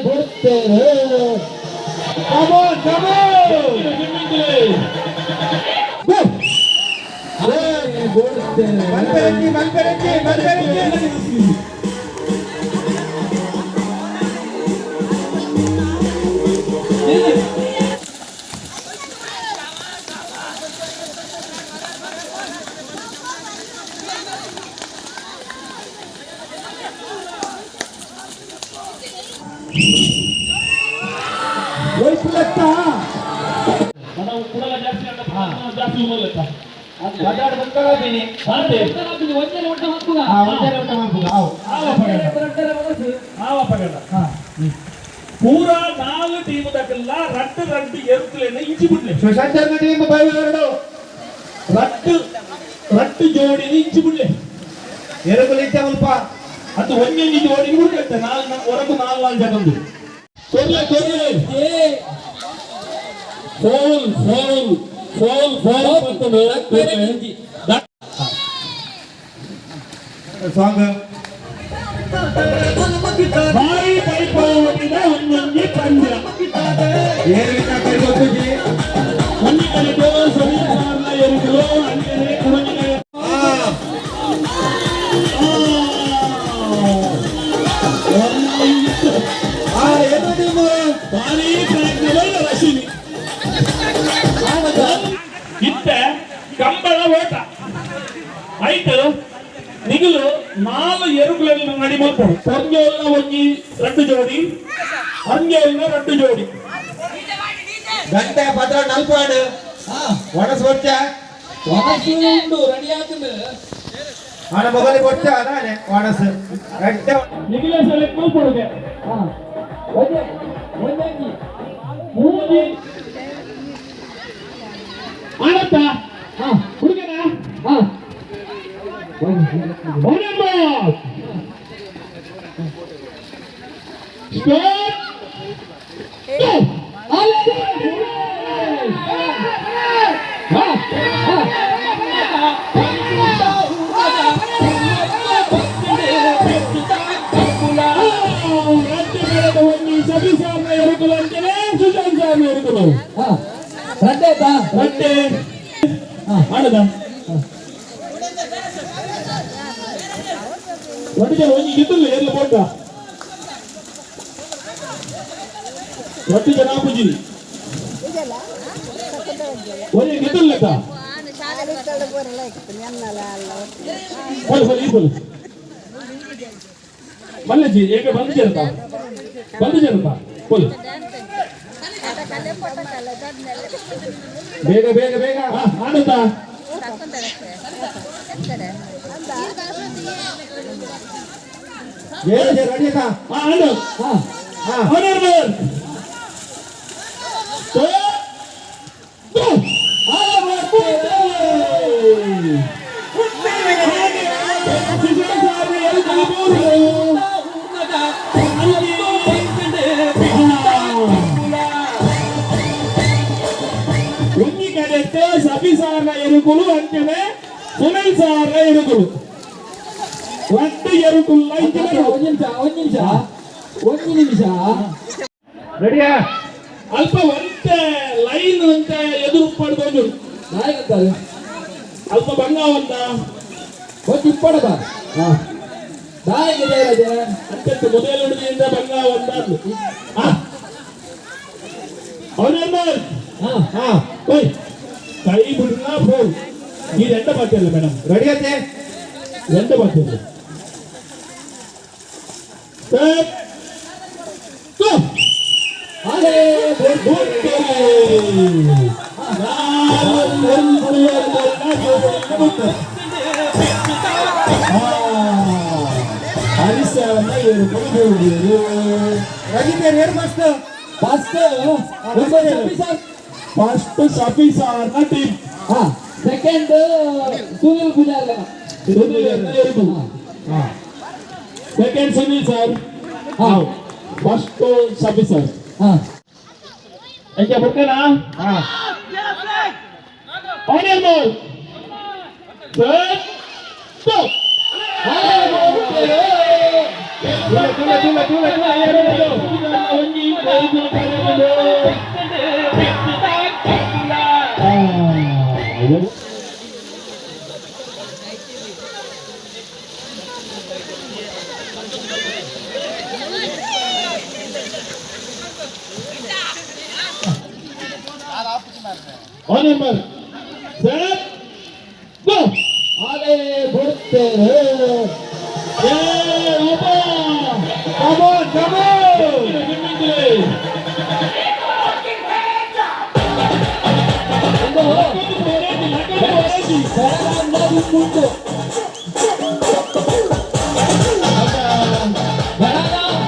ಬುಡ್ತೇರು. Come on, come on! Go! ಬುಡ್ತೇರು. ಮಲ್ಪೆರೆಂಜಿ, ಮಲ್ಪೆರೆಂಜಿ, ಮಲ್ಪೆರೆಂಜಿ. ಒಯ್ಪು ಲೆಕ್ಕ. మనం ಕುಡಲ ಜಾಸ್ತಿ ಅಂಡ ಜಾಸ್ತಿ ಉಮರ್ಲೆತ್ತ. ಬದಾಡ್ ಬುಕ್ಕಲಾಪಿನಿ. ಅಂತೆ. ಒಂಜರೆ ಊಟ ಮಲ್ಪುಗ. ಆ, ಒಂಜರೆ ಊಟ ಮಲ್ಪುಗ, ಆವು. ಆವ ಪಗಡ. ಆವ ಪಗಡ. ಪೂರಾ ನಾಲ್ ಟೀಮ್ ದಕಲ್ಲ ರಡ್ಡು ರಡ್ಡು ಎರುಕುಲೆನ ಇಂಚಿ ಬುಡ್ಲೆ. ಸುಶಾಂತ್ ಟೀಮ್ ಬೈವೆರಡು. ರಡ್ಡು ರಡ್ಡು ಜೋಡಿನ ಇಂಚಿ ಬುಡ್ಲೆ. ಎರುಕುಲು ಇಚ್ಚ ಮುಲ್ಪ. ಅದು ಒಂಜೊಂಜಿ ಜೋಡಿ ಬುಡ್ಲೆತ್ತ ನಾಲ್ ಹೊರಗು ನಾಲ್ ನಾಲ್ ಜನಂದು. ಕೊರ್ಲೆ ಕೊರ್ಲೆ. ಫೋಲ್ ಫೋಲ್ ಫೋಲ್ ಫೋಲ್ ಬಂತಂದು. ಸಾಂಗ್. ಭಾರಿ ಪೈಪೋಟಿದ ಒಂದೊಂಜಿ ಪಂದ್ಯ. ಏರುವಿನ ಕೈ ಗೊತ್ತುಜಿ. ಒಂಜಿ ಕಡೆಟು ಸಮೀಪದ ಎರುಕುಲು, ಅಂಚನೆ ಕುಡೊಂಜಿ ಕಡೆ. ಆ, ಎರು ಟೀಮ್. ಭಾರಿ ಪ್ರಯತ್ನವಲ್ಲ ರಶಿನಿ ಇತ್ತ ಕಂಬಳ ಓಟ ಐಟ್ ನಿಗುಲು ನಾಲ್ ಎರುಕುಲೆಲ್ಲ ನಡಿ ಮಲ್ಪೊಡು. ಪೊಂಜೋಲ್ನ ಒಂಜಿ ರಡ್ಡು ಜೋಡಿ, ಅಂಜೋಲ್ನ ರಡ್ಡು ಜೋಡಿ. ಗಂಟೆ ಪದ್ರ ನಲ್ಪಾಡು ಒಣಸು ಒಚ್ಚ. ವನಸು ಉಂಡು, ರೆಡಿ ಆತುಂಡು. ಆಣ ಮೊಗಲಿ ಕೊಚ್ಚ ಅದಾನೆ ಒಣಸು ಗಂಟೆ. ನಿಗುಲೆ ಸೆಲೆಕ್ಟ್ ಮಲ್ಪೊಡುಗೆ. ಹಾ, ಒಂಜೆ ಒಂಜಿ. ಮೂಜಿ ಆನತ್ತ. ಹಾ. ಹುಡುಗನ. ಹಾ. One stop. Go. ಹಾ ಹಾ. ರಡ್ಡು ಕಡೆದ ಒಂಜಿ ಸಬಿ ಸಾರ್ನ ಎರುಕುಲು ಅಂಚನೆ ಸುಶಾಂತ್ ಸಾರ್ನ ಎರುಕುಲು. ಹಾ, ರಡ್ಡೆ ಆಯ್ತಾ? ರಡ್ಡೆ ಆಡದ ರಡ್ಡು ಜನ ಒಂಜಿ ಗಿತ್ತುಲ್ಲ ಏರ್ಲ ಪೋಟ ರಡ್ಡು ಜನ ಪುಜಿ ಒಂಜಿ ಗಿತ್ತುಲ್ಲಕ್ಕ. ಪೋಲು ಪೋಲು ಈ ಪೋಲು ಮಲ್ಲಜಿ ಏಕ ಬಂದು ಜನತಾ ಬಂದು ಜನತಾ ಪೋಲು. ಬೇಗ ಬೇಗ ಬೇಗ. ಹಾ ಆಡದ. ಏಳು ರೆಡಿ ಆಯ್ತಾ? ಹಾ ಆಡು. ಹಾ. ಹಾ. ಆನರ್ ಗೋ ಗೋ. ಒಂಜಿ ಕಡೆಟ್ ಸಬಿ ಸಾರ್ನ ಎರುಕುಲು, ಅಂಚನೆ ಸುನಿಲ್ ಸಾರ್ನ ಎರುಕುಲು, ರಡ್ಡು ಎರುಕುಲ್ಲ ಇಂಚಿನ. ಒಂದು ನಿಮಿಷ, ಒಂದು ನಿಮಿಷ, ಒಂದು ನಿಮಿಷ. ರೆಡಿಯಾ? ಅಲ್ಪ ಒಂತೆ ಲೈನ್ ಅಂತ ಎದುರು ಪಡ್ಕೊಂಡು. ನಾಯಕತ್ತಾರೆ. ಅಲ್ಪ ಬಂಗಾವಂತ. ಒಂದು ಇಪ್ಪಡದ ದಾಯಕ ಜಯರಾಜ. ಅಂತೆಂತ ಮೊದಲ ಹುಡುಗಿಯಿಂದ ಬಂಗಾವಂತ ಅವನೇನ್. ಹಾ. ಹಾ. ಓಯ್, ಕೈ ಬಿಡ್ಲ ಫೋನ್. ಇದು ಎಂತ ಮಾತಿಲ್ಲ ಮೇಡಮ್. ರೆಡಿ ಆಯ್ತೆ? ಎಂತ ಮಾತಿಲ್ಲ. Step. Go. ಹಾಗೆ. ನಾಲ್ ಒಂದು ಎರಡು. ಹರಿಸವನ್ನ ಏರು. ರಜಿತ್ ಏರು ಫಸ್ಟ್. ಫಸ್ಟ್. ಫಸ್ಟ್ ಸಫಿ ಸಾರ್ನ ಟೀಮ್. ಹಾ, ಸೆಕೆಂಡ್ ಸುನಿಲ್ ಪೂಜಾರ್ಲನ. ಹಾ. Second Sunil sir. ಹಾ. First Safi sir. ಹಾ. ಎಂಚ ಬುಕ್ಕನಾ? ಹಾ. On your mark. Set. Go. ತುಲೆ ತುಲೆ ತುಲೆ ತುಲೆ ಏರುಂಡು. ಒಂಜಿ ಪೋದು. On number set go. ಆಲೆ ಬಿಡ್ತೇವೆ. ಏ ಒಬ್ಬ. Come on, come on. ಒಂದು ಬೆಳಗಾಂದ ಉಂಟು. Belgaum, Belgaum,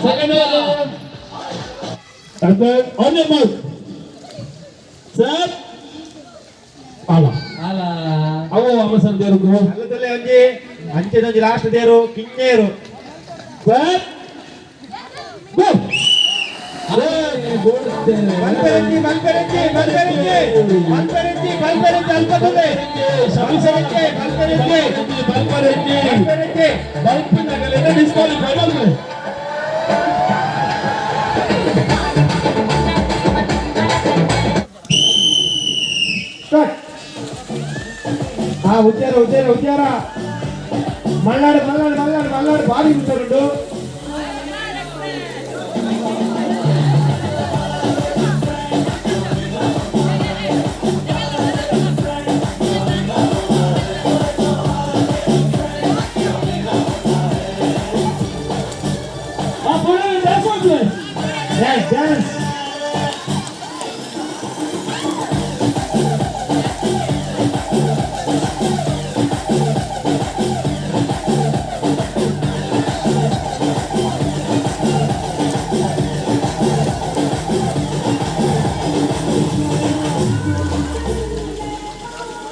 second. On your mark, set, ಅಲ್ಲ. ಅಲ್ಲ. ಅವು ಅವಸರ ದೇರು. ಅಲ್ಲ, ತುಲೆ ಒಂಜಿ ಅಂಚಿನೊಂಜಿ ಲಾಸ್ಟ್ ದೇರು ಕಿನ್ನೇರು. Set go. ಆಲೆ ಬಿಡ್ತೇವೆ. ಬಲ್ಪೆರೆಂಜಿ, ಬಲ್ಪೆರೆಂಜಿ, ಬಲ್ಪೆರೆಂಜಿ, ಬಲ್ಪೆರೆಂಜಿ, ಬಲ್ಪೆರೆಂಜಿ, ಅಲ್ಪ ತುಲೆ. ಬಲ್ಪೆರೆಂಜಿ, ಬಲ್ಪೆರೆಂಜಿ. ಬಲ್ಪರೆಂಜಿ. ಬಲ್ಪೆರೆಂಜಿ. ಬಲ್ಪಿನ ಡಿಸ್ಕ್ವಾಲಿಫೈ ಬಂದ್ರೆ. ಸ್ಟಾರ್ಟ್. ಆ ಉಜ್ಜಾರ, ಉಜ್ಜಾರ, ಉಜ್ಜಾರ. ಮಲ್ನಾಡು, ಮಲ್ನಾಡು, ಮಲ್ನಾಡು, ಮಲ್ನಾಡು. ಭಾರಿ ಉಜ್ಜಾರುಂಡು. ಆ ಪುಳ್ಳಿ ಡ್ಯಾನ್ಸ್ ಮಾಡ್ತಾರೆ. Dance, dance.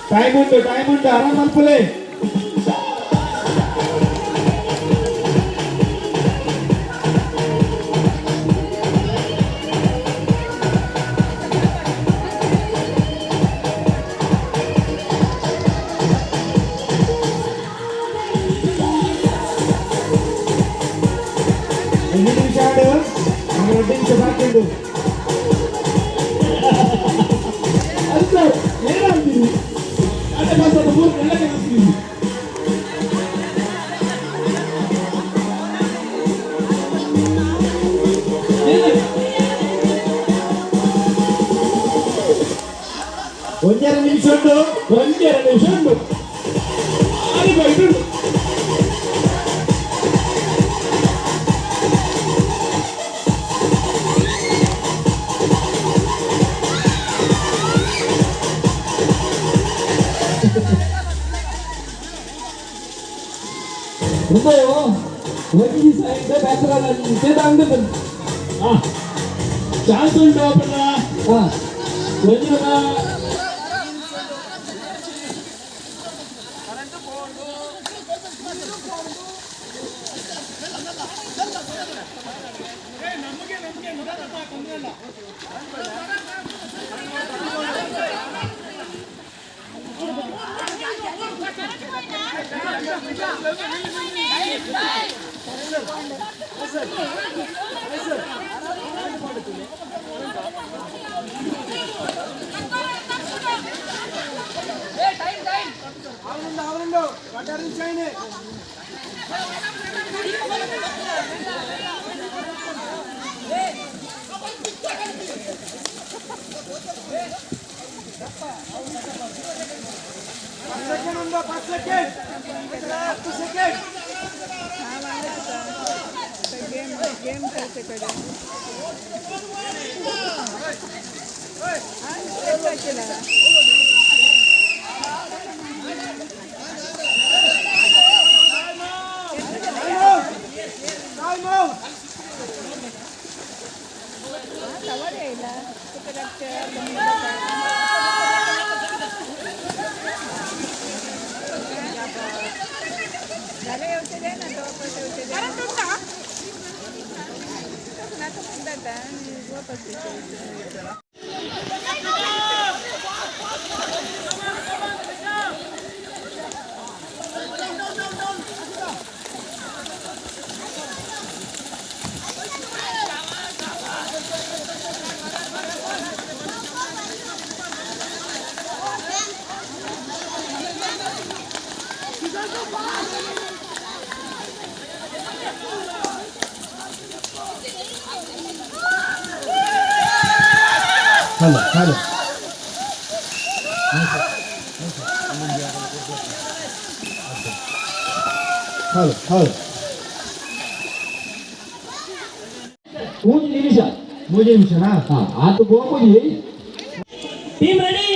Time ಉಂಟು, ಟೈಮ್ ಉಂಟು, ಆರಾಮ್ ಮಲ್ಪುಲೆ. ఎన్ని నిమిషాలు? 2 నిమిష బాకీ ఉండు. ಅಂತ ಏನಂತೀರಿ? అంటే ಬಸ್ ಅದು ಮೂರು ಎಲ್ಲ ಕಳಿಸ್ತೀವಿ. 1.5 ನಿಮಿಷ ಉಂಟು. 1.5 ನಿಮಿಷ ಉಂಟು. ಅದು ಬೈಟು. ಒಂದು ಒಂಜಿ ಸೈಡ್ ಬ್ಯಾಚುಲರ್ ಅಂತೆ ದಂಡು. ಹಾ, ಚಾನ್ಸ್ ಉಂಟು ಅಪ್ಪಣ್ಣ. ಹಾ. ಒಂಜಿನ. गेम गेम खेळते कडे. हा केला. तवा द्यायला तुका लागते. झालं, येवचे दे ना, जवळपास येवचे दे ना. जाता आणि वापस येते. Hello hello hello hello. ಮೂಜಿ ನಿಮಿಷ. ಮೂಜಿ ನಿಮಿಷನಾ? ಹಾ, ಆತು ಪೋಪುಜಿ. Team ready?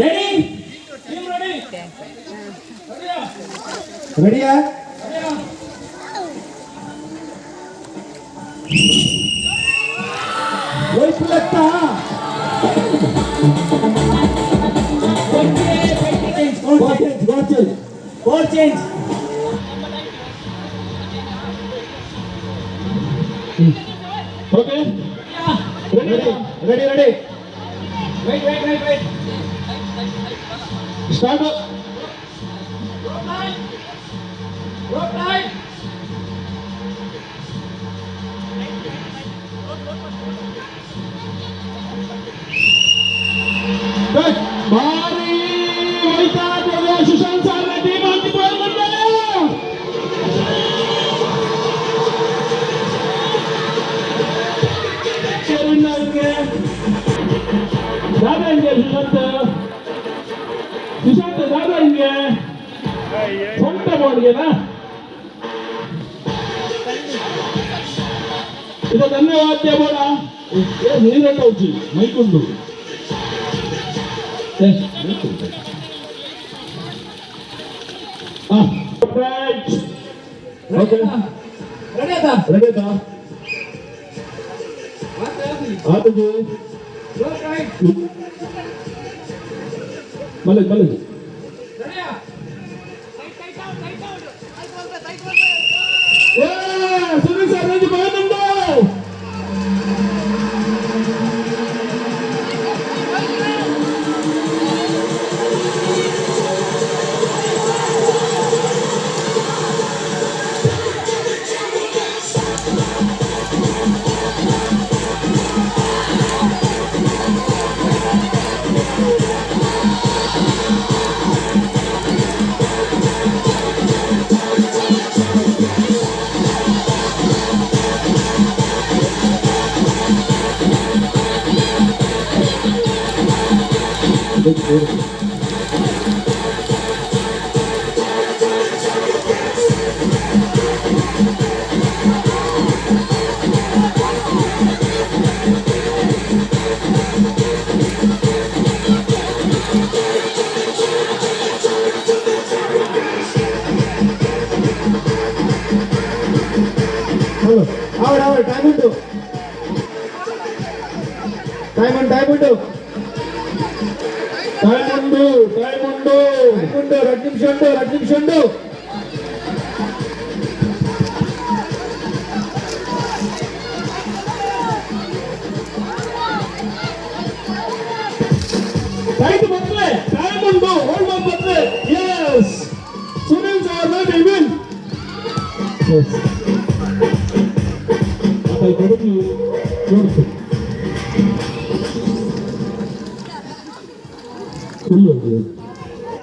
Ready? ರೆಡಿಯಾ? ಒಯ್ಪುಲತ್ತ. Got change. Ball change. Okay, ready ready ready. Wait, wait, wait, wait. Start. ಭಾರಿ ಹೋಯ್ತಾ. ಸುಶಾಂತ್ ಸರ್ ಟೀಮ್ ಅಂತಿಮವಾಗಿ. ದಾದಾ ಹಿಂಗೆ ಸುಶಾಂತ್, ಸುಶಾಂತ್ ದಾದಾ ಹಿಂಗೆ ಸ್ವಂತ ಬಾಲ್ಗೆನಾ ಇದು? ಧನ್ಯವಾದ ಬೋಡ. ಏ ನೀರೆಲ್ಲ ಉಜ್ಜಿ ಮೈಕೊಂಡು. ಏ, ಮೈಕೊಂಡು. ಹಾ, ಓಕೆ. ರೆಡಿ ಆತಾ? ರೆಡಿ ಆಯ್ತಾ? ಆತಜಿ. ಮಲಗಿ ಮಲಗಿ. ಏ ಸುನೀಲ್ ಸರ್ ರೆಡಿ ಬಂದು. ಹಲೋ, ಆವಡ್ ಆವಡ್. ಟೈಮ್ ಉಂಟು, ಟೈಮ್ ಉಂಟು, ಟೈಮ್ ಉಂಟು. ಟೈಮ್ ಉಂಟು, ಟೈಮ್ ಉಂಟು. ಟೈಮ್ ಉಂಟು. 2 ನಿಮಿಷ ಉಂಟು, 2 ನಿಮಿಷ ಉಂಟು. ಟೈಟ್ ಬಂದ್ರೆ, ಟೈಮ್ ಉಂಟು, ಹೋಲ್ಡ್ ಆನ್ ಬಂದ್ರೆ. Yes, Sunil sir ready win. Yes, ಕೊಡುದು ನೋಡ್ತು. ಫುಲ್.